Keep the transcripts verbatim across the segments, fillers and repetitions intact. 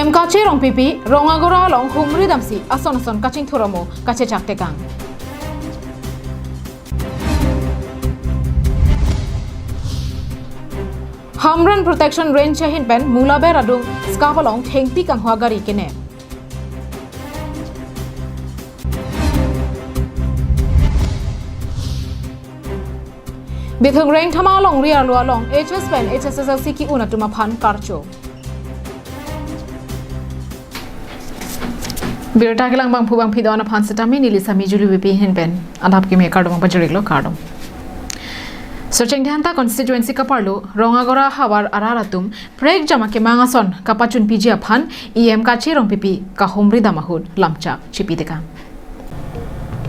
M Kache Rongpipi, Rong Agora along humri damsi ason ason kachingthur amo kachechak tekang. Hamren Protection Range ahin pen Mulaber adung SCAP along thengpi kanghu agari kenep. Bithung Rengthama alongri arlo along H S pen H S S L C ke-un atum aphan karcho. Birta kelang bangphu bangphi do-an aphan setame neli Sami Juli V P ahin pen adap keme kardom pajirlo, kardom. Socheng Dhenta constituency kaparlo Rong Agora havar arat atum prekjam akemang ason kapachunpiji aphan E M Kache Rongpipi kahumri dam ahut lamchak chipi tekang.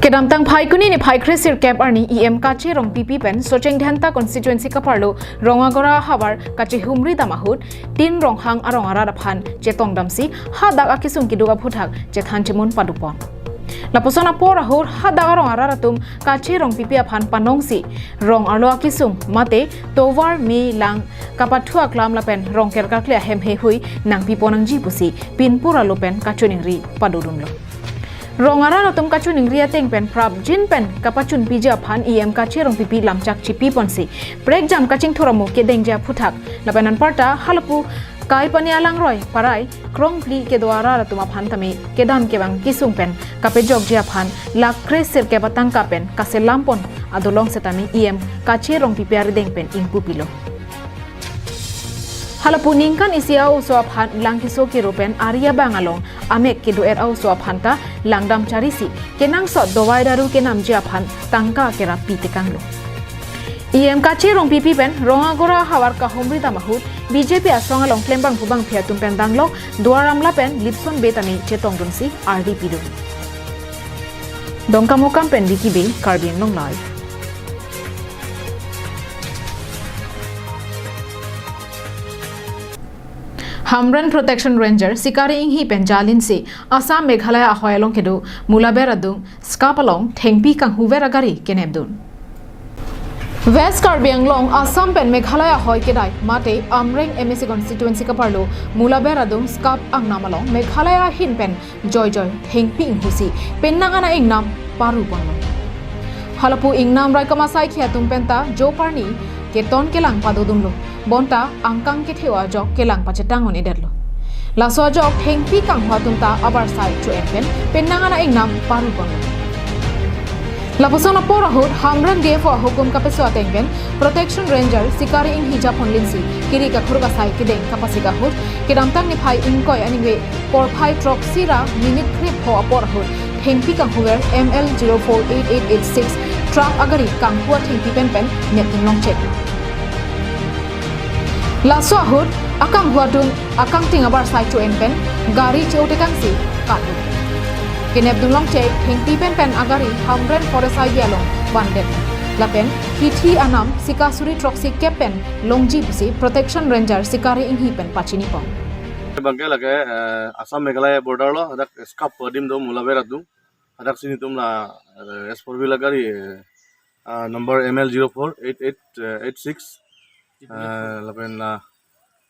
Kedamtang Phaikuni niphai kre sirkep arni E M Kache Rongpipi pen Socheng Dhenta constituency kaparlo Rong Agora havar kachehumri dam ahut Tin Ronghang arong arat aphan chetong damsi hadak akesung keduk aphuthak chethan chemun padopon. Lapuson apor ahut hadak arong arat atum Kache Rongpipi aphan panongsi rong arlo akesung mate tovar me lang kapathu aklam lapen rong kerkakle ahem heihui nangpipon nangji pusi pinpur alo pen kachiningri padodunlo. Rong arat atum kachiningri ateng pen prapjin pen kapachunpiji aphan E M Kache Rongpipi lamchak chipiponsi prekjam kachingthur amo kedengji aphuthak lapen anparta halapu Kaipani alangroi parai krongpli kedo arat atum aphan tame kedam kevang kesung pen kapejokji aphan lakh kre sirkep atangka pen kaselampon adolong setame E M Kache Rongpipi arideng pen ingpupilo. Halapu ningkan isi a-oso aphan lang keso kero pen ari abang along amek kedo-et a-oso aphan ta langdam charisi kenangsot dovai daru kenamji aphan tangka kerap pi tekanglo. E M Kache Rongpipi pen Rong Agora havar kahumri dam ahut B J P asong along klembangphu bangphi atum pen danglok Duar Amla pen Lipson Bey tame chetongdunsi ardi pidun. Dongkamukam pen Vicky Bey, Karbi Anglong Live. Hamren Protection Ranger Sikari Enghi pen jalinsi Assam Meghalaya ahoi along kedo Mulaber adung SCAP along thengpi kanghuver agari kenepdun. West Karbi Anglong, Assam pen Meghalaya ahoi kedai mate Amreng M A C constituency kaparlo Mulaber adung SCAP angnam along Meghalaya ahin pen joijoi thengpi inghusi penang ana ingnam paruponlo. Halapu ingnam raikom asaikhi atum penta joparni keton kelang padodunlo. Bonta angkang kethe ajok kelang pachetang un-edetlo. Laso ajok thengpi kanghu atum ta abarsai cho-en pen penang ana ingnam paruponlo. Lapuson apor ahut Hamren D F O ahukum kapeso ateng pen Protection Ranger Sikari Enghi japonlinsi kiri kakhur kasai kedeng kapasik ahut kedamtang niphai ingkoi aningve porphai throksi ra minute krepho apor ahut thengpi kanghuver M L zero four eight eight eight six truck agari kanghu athengpi pen pen nepdun longchek. Laso ahut akanghu atum akangting abarsai cho-en pen gari che-o tekangsi katu. Kenepdun longchek thengpi pen pen agari Hamren Forest Highway along vandet. Lapen hithi anam sika suri throksi kep pen longji pusi Protection Ranger Sikari Enghi pen pachinipon. Bangke lake, eh, Assam Meghalaya border lo, hadak SCAP adim do Mulaber adung. Hadak si netum la, eh, S four wheeler gari, eh, ah, number M L zero four eight eight, eh, eight six. Eh, lapen la,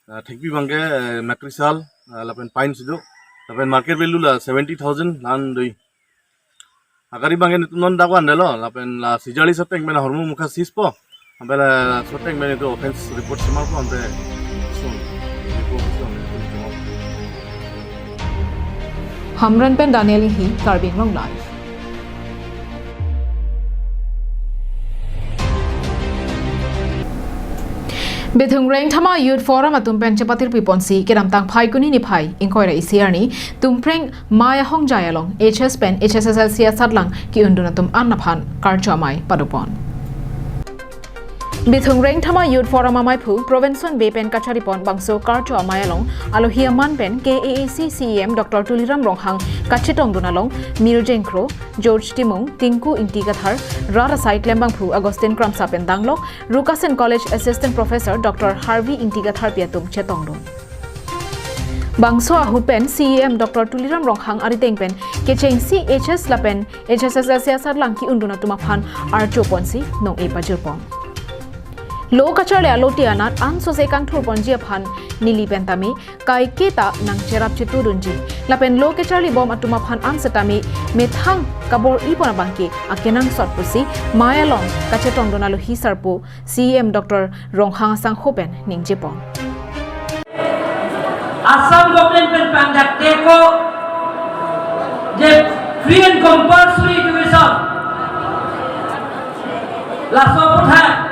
ah, thengpi bangke, eh, Makrisal, ah, lapen Pine si do. Lapen market value la seventy thousand lan dui. Agari bangke netum non dak vandetlo, lapen la sijali soteng pen ahormu mukha seize po. Ampe laso ateng pen netum offence report semarpo, ampe sun, report sun, report semarpo. Hamren pen Daniel Enghi, Karbi Anglong Live. Bithung Rengthama Youth Forum atum pen chepatirpiponsi kedamtang Phaikuni niphai ingkoi ra isi arni Tumpreng Maya Hongjai along H S pen H S S L C asatlang ke-undun atum an aphan karcho amei padopon. Bithung Rengthama Youth Forum ameiphu Provenson Bey pen kacharipon bangso karcho amei along alohi aman pen K A A C C E M Doctor Tuliram Ronghang kachetongdun along Mir Jengkro, George Timung, Tinku Ingti Kathar, rat asai klembangphu Augustine Kramsa pen danglok Rukasen College Assistant Professor Doctor Harvey Ingti Katharpi atum chetongdun. Bangso ahut pen C E M Doctor Tuliram Ronghang arideng pen kechengsi H S lapen H S S L C asatlang ke-undun atum aphan archoponsi nong-e pajirpon. Lo kacharli alote anat ansose kangthurponji aphan neli pen tame kaiketa nangcherap chetudunji. Lapen lo kacharlibom atum aphan ansetame methang kabor-ipon abangke akenangsot pusi mei along kachetongdun alohi sarpo C E M Doctor Ronghang asangho pen ningjepon. Assam government pen pangdak teko je free and compulsory education. Laso aphuthak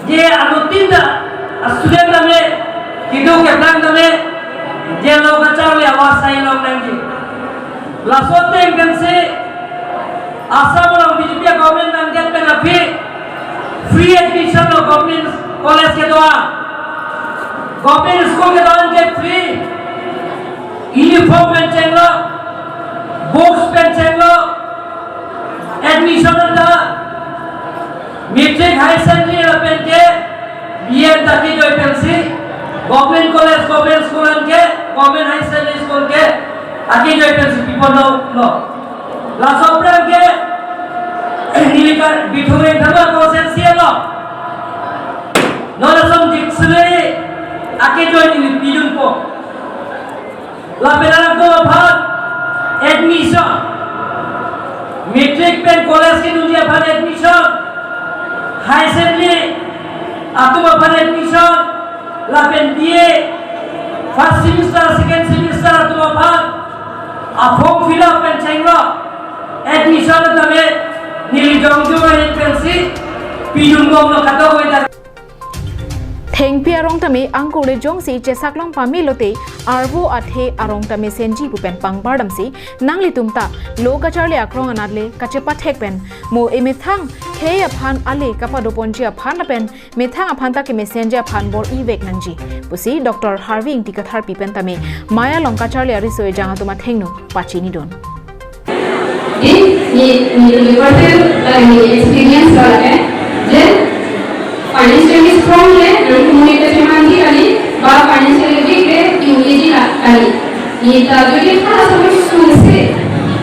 je anutin ta student tame, kedo keplang tame, je lo kacharli awasai longnangji. Laso ateng pensi Assam along B J P government nangdet pen aphi free admission lo government college kedo-an. Government school kedo-an ke free. Uniform pen chenglo, books pen chenglo, admission ta matric, higher secondary lapen ke B Ed ta akejoi pensi, government college, government school an ke, government higher secondary school ke akejoi pensi piponlo. Laso aphrang ke neli ke Bithung Rengthama constituency along non ason dictionary akejoi neli pidunpo. Lapen arat atum aphan admission, matric pen college kedunji aphan admission, higher secondary atum aphan admission, lapen B A first semester, second semester atum aphan a form fill up pen chenglo admission tame neli jongjong ahin pensi pidunbomlo, kadokave ta. Thengpi arong tame angkur le jongsi chesak long pame lote arvo athe arong tame senji pu pen pangbardamsi nanglitum ta lo kacharli akrong anat le kachepathek pen mo emethang khei aphan ale kapadoponji aphan lapen methang aphan ta kemesenji aphan bor-ivek nangji pusi Doctor Harvi Ingti Katharpi pen tame mei along kacharli ariso ejang atum athengno pachinidun. Di, ni, ni, ni personal, eh, ni experience ba ke, je financially strong le, nangtum money kachemanji kali, ba financially weak le, ingleji la kali. Ni ta jodi ha sampai sungse,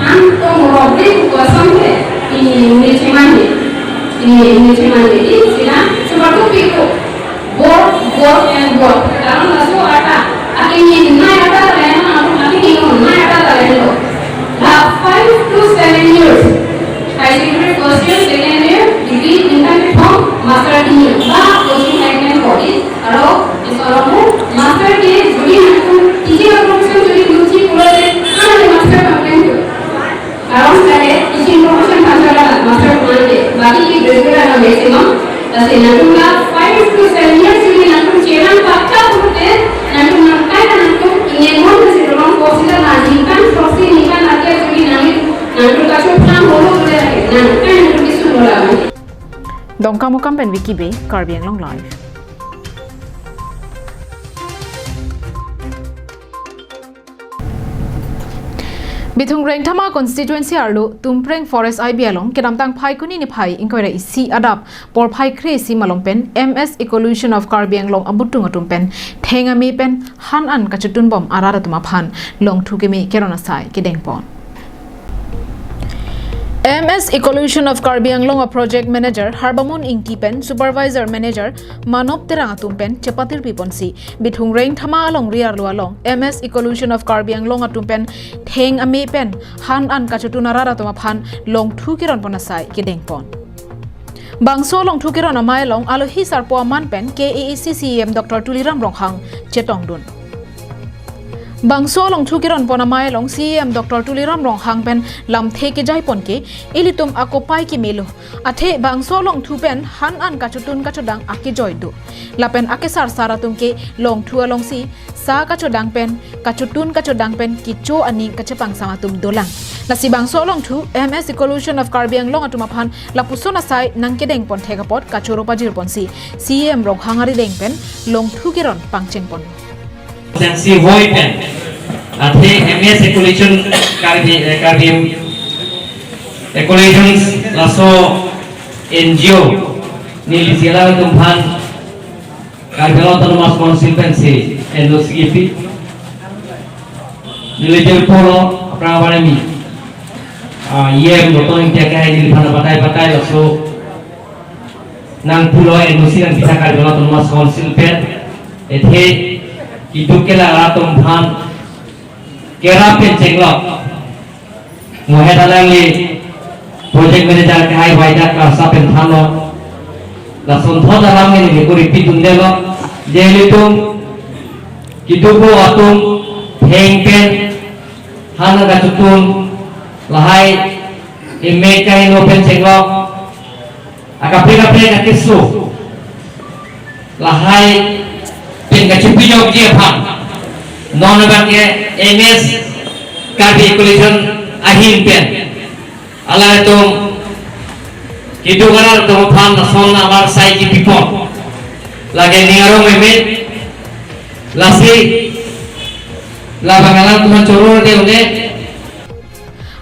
ang tong robbery ko sampai, ni, ni chemanji, ni, ni chemanji, di, sila, sebab tu piko. Work, work and work. Karon laso ata, akin ni nai ata talent, akin ni nai ata talent lo. La five to seven years. Higher secondary first year, second year, degree, intan kethom, master kini. Ba coaching pipeline kori, aro, isolomu, master ke, jodi nangtum, teaching profession jodi luchi pulale, ano master pipeline ko. Karon kare, teaching profession pachala, master pulale, baki ki graduate ano maximum, lasi nangtum la five to seven years jodi nangtum chelang pakka pute, nangtum nangkai nangtum, ingin mon kasi dorong kosi la ningkan, proxy ningkan lagi jodi nangli, nangtum kachuplang holo pute lagi, nangkai nangtum kisun bola. Dongkamukam pen Vicky Bey, Karbi Anglong Live. Bithung Rengthama constituency arlo Tumpreng Forest I B along kedamtang Phaikuni niphai ingkoi ra isi adap porphai kre-isi malom pen M S Eco-Logicals of Karbi Anglong abutung atum pen theng ame pen han an kachotunbom arat atum aphan longthu keme keron asai kedengpon. M S Eco-Logicals of Karbi Anglong a project manager Harbamon Ingti pen supervisor manager Manob Terang atum pen chepatirpiponsi Bithung Rengthama alongri arlo along M S Eco-Logicals of Karbi Anglong atum pen theng ame pen han an kachotun arat atum aphan longthu keronpon asai kedengpon. Bangso longthu keron amei along alohi sarpo aman pen K A A C C E M Doctor Tuliram Ronghang chetongdun. Bangso longthu keronpon amei along C E M Doctor Tuliram Ronghang pen lamthe kejaipon ke ilitum akopai kemelo. Athe bangso longthu pen han an kachotun kachodang akejoi do. Lapen akesarsar atum ke longthu alongsi sa kachodang pen, kachotun kachodang pen kecho aning kachepangsam atum dolang. Lasi bangso longthu M S Eco-Logicals of Karbi Anglong atum aphan lapuson asai nangkedengpon thek apot kachoro pajirponsi C E M Ronghang arideng pen longthu keron pangchengpon. Sensi hoi pen athe M S Eco-Logicals Karbi, eh, Karbi Eco-Logicals laso N G O neli sila atum aphan Karbi Anglong Autonomous Council pensi N O C kipi. Neli jirpo lo aphrang abang ami, ah, E M Ratan Ingti akhai neliphan patai patai laso nangpulo N O C nangpisa Karbi Anglong Autonomous Council pen, athe keduk kelak atum aphan kerap pen chenglok. Mohet alangli project manager kehai Waidat Kharsa pen thanlo. Lason thot alam neli ko repeat un-edetlo. Je ilitum keduk atum theng pen han kachotun, lahai emek kaheno pen chenglok. Akaprek kaprek akeso lahai pen kachepajokji aphan non abang ke M S Karbi Coalition ahin pen alangtum keduk arat atum aphan lason amar sai kipipon. Lake ning arong meme, lasi labang alangtum choro de une.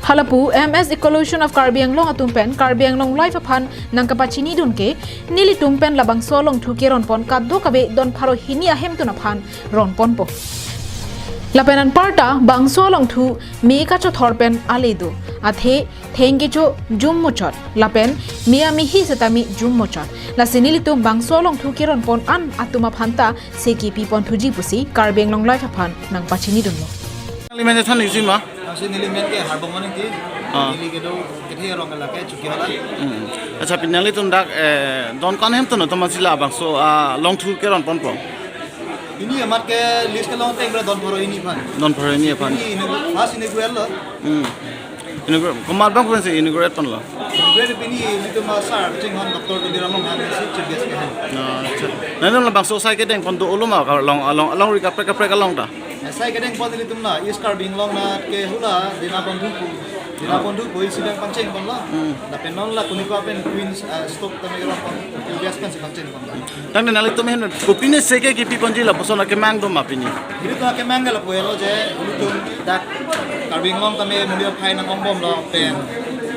Halapu M S Coalition of Karbi Anglong atum pen Karbi Anglong Live aphan nangkapachinidun ke, nelitum pen labangso alongthu keronpon kadokave don pharo hini ahemtun aphan ronponpo. Lapen anparta bangso alongthu me kachothor pen ale do. Athe theng kecho jum muchot. Lapen me amehi setame jum muchot. Lasi nelitum bangso alongthu keronpon an atum aphanta se kipi ponthuji pusi Karbi Anglong Live aphan nangpachinidunlo. Nangli men than isi ma? Asi neli men ke Harbong Maning ti. Ah. Neli kedo kethe arong ke lake Chokihola. Hmm. Acha, pini nanglitum dak, eh, don ko-an ahemtun atum asi labangso, ah, alongthu keronponpo? Pini amat ke list kelong ateng ber don pharo hini aphan. Don pharo hini aphan. Pini ini first inaugural lo. Hmm. Inaugural, komat abang pensi inaugurate ponlo? Inaugurate pini ilitum asar chinghon Doctor Tuliram Ronghang si chief guest kehang. Oh, acha. Nanglitum labangso asai kedeng pon do-olo ma, along, along, alongri kaprek kaprek along ta? Asai kedeng pon ilitum la East Karbi Anglong na ke hula Dina Bandhu pu. Dina Bandhu pu isi dang pangcheng ponlo. Hmm. Lapen non la Kunika pen Queens, eh, Stoke tame keronpon. Chief guest pensi pangcheng ponlo. Tangte nanglitum ahin kopine se ke kipi ponji, lapuson akemang do ma pini? Ilitum akemang ke lapu helo je ilitum dak Karbi Anglong tame monit aphai nang-ongbomlo pen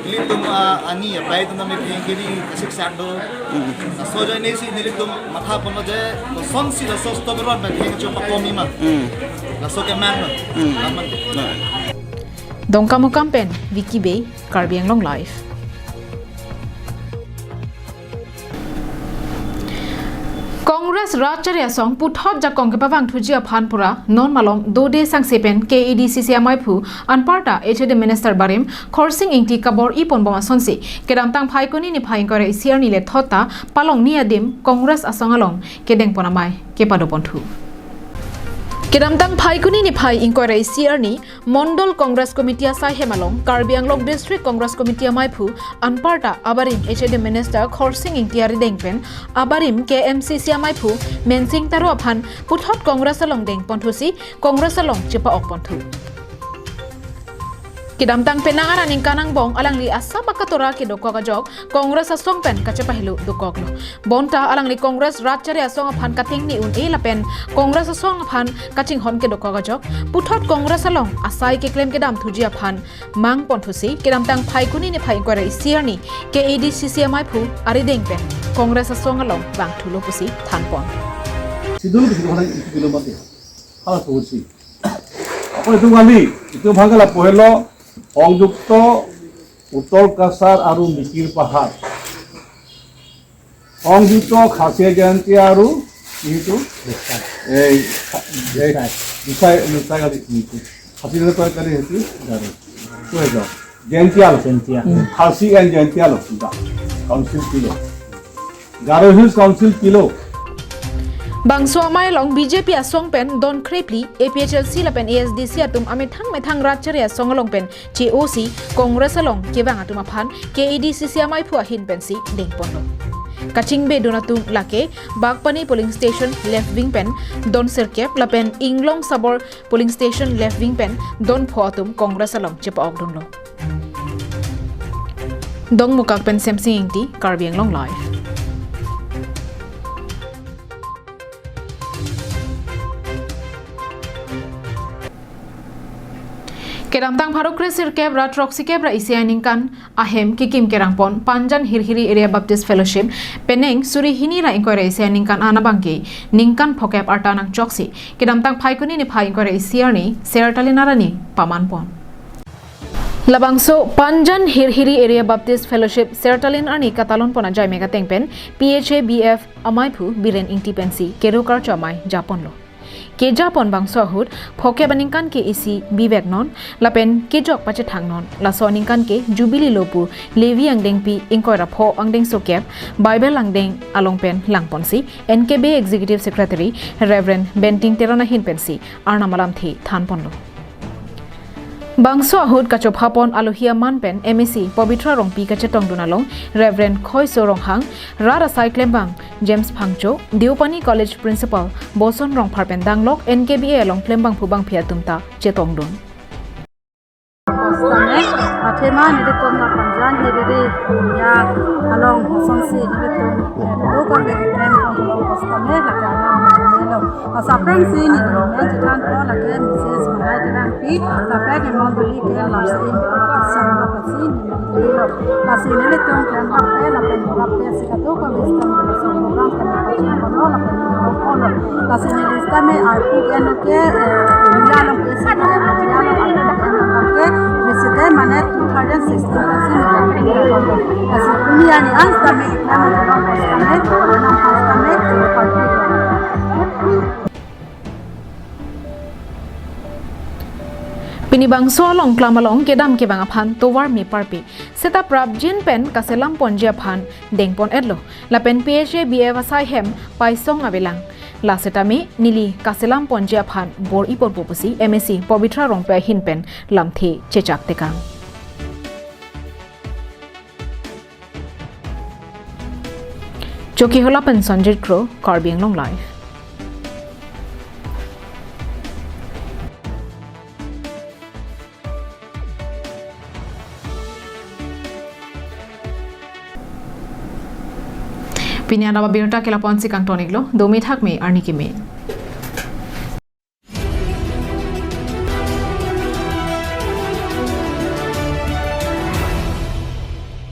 ilitum, ah, ani aphai atum tame theng keri kasik sak do. Hmm. Laso ajoine si nelitum matha ponlo je kosonsi laso stock keron pen theng cho pakomi ma. Hmm. Laso akemang lo. Hmm. Aman. Nah. Dongkamukam pen Vicky Bey, Karbi Anglong Live. Congress Rat Chari Asong puthot jakong kepavangthuji aphan pura non malom dode sangse pen K A D C C amaiphu anparta H A D Minister barim Khorsing Engti kabor-i ponbom asonsi kedamtang Phaikuni niphai ingkoi ra isi arni le thot ta Palongni adim Congress asong along kedengpon amei kepadoponthu. Kedamtang Phaikuni niphai ingkoi ra isi arni Mondol Congress Committee asai hem along Karbi Anglong District Congress Committee amaiphu anparta abarim H A D Minister Khorsing Engti arideng pen abarim K M C C amaiphu Mensing Taro aphan puthot Congress along dengponthusi Congress along chepa-okponthu. Kedamtang penang aningkan angbong alangli asap akatora kedokok ajok Congress asong pen kachepahelo dokoklo. Bonta alangli Congress Rat Chari Asong aphan katengne un-e lapen Congress asong aphan kachinghon kedokok ajok puthot Congress along asai keklem kedamthuji aphan mangponthusi kedamtang Phaikuni niphai ingkoi ra isi arni K A D C C amaiphu arideng pen Congress asong along vangthulo pusi thanpon. Sidul ke sidul hana itu kilo mati. Hala tuh si. Apa itu kali? Itu bangkal apa helo? সংযুক্ত উত্তৰ কাছাৰ আৰু মিকিৰ পাহাৰ, সংযুক্ত খাচী জয়ন্তী আৰু কি সেইটো? এই, এই, গোসাই, গোসাই গালি কি সেইটো? খাচী জয়ন্তী সেইটো? গাৰো। তো সেইটো। জয়ন্তীয়া আলো। জয়ন্তীয়া। খাচী এণ্ড জয়ন্তীয়া আলো, দুটা। Council kilo. Garo Hills Council pilo. Bangso amei along B J P asong pen don krephli, A P H L C lapen A S D C atum amethang methang Rat Chari Asong along pen che-osi Congress along kevang atum aphan K A D C C amaiphu ahin pensi dengponlo. Kachingbedun atum lake Bagpani polling station left wing pen don sirkep lapen Inglong Sabor polling station left wing pen don pho atum Congress along chepa-okdunlo. Dongmukak pen Semsing Engti, Karbi Anglong Live. Kedamtang pharo kresirkep ra throksikep ra isi aningkan ahem kekim kerangpon Panjan Hirhiri Area Baptist Fellowship penang suri hini ra ingkoi ra isi aningkan an abangke ningkan phokep arta nangchoksi kedamtang Phaikuni niphai ingkoi ra isi arni Sertalin arni pamanpon. Labangso Panjan Hirhiri Area Baptist Fellowship Sertalin arni katalon pon ajai mega teng pen P H A B F amaiphu Biren Ingti pensi kero karcho amei japonlo. Kejapon bangso ahut phokep aningkan ke isi bivek non lapen kejok pachethang non, laso aningkan ke Jubilee lo pu Levi angdengpi ingkoi ra pho angdengso kep Bible angdeng along pen langponsi N K B Executive Secretary Reverend Benting Teron ahin pensi Arnam alamthe thanponlo. Bangso ahut kachophapon alohi aman pen M A C Pabitra Rongpi kachetongdun along Reverend Khoiso Ronghang, rat asai klembang James Phangcho, Deopani College Principal Boson Rongphar pen danglok N K B A along klembangphu bangphi atum ta chetongdun. Bostame, athema nelitum la Panjan Hirhiri ya along hosonsi nelitum, eh, do kami pen kong bostame lake ama nelo. Asaphrangsi nelitum men chethanpo lake Missus Mangai Terangpi, lapen emon duli ke lasin, lasin, lasin, nelitum klembang pe lapen rap pe si kadokave sitame laso program tame pachini kono lapen nelitum kono. Lasi neli sitame arpu ke no ke, eh, India along ke sitame India along arpu ke no ke, sitame mane two thousand sixteen lasi neli arpu ke no ke. Lasi pini ani an sitame ikna mane along sitame, anam sitame, arpu ke. Pini bangso along klam along kedam kevang aphan tovar me parpe. Seta prapjin pen kaselam ponji aphan dengpon etlo. Lapen P H A B F asai hem paisong avelang. La setame neli kaselam ponji aphan bor-i ponpo pusi M A C Pabitra Rongpi ahin pen lamthe chechak tekang. Chokihola pen Sanjit Kro, Karbi Anglong Live. Pini anaba birta ke lapu-ansi kangton iklo, domi thakmi arni kimi.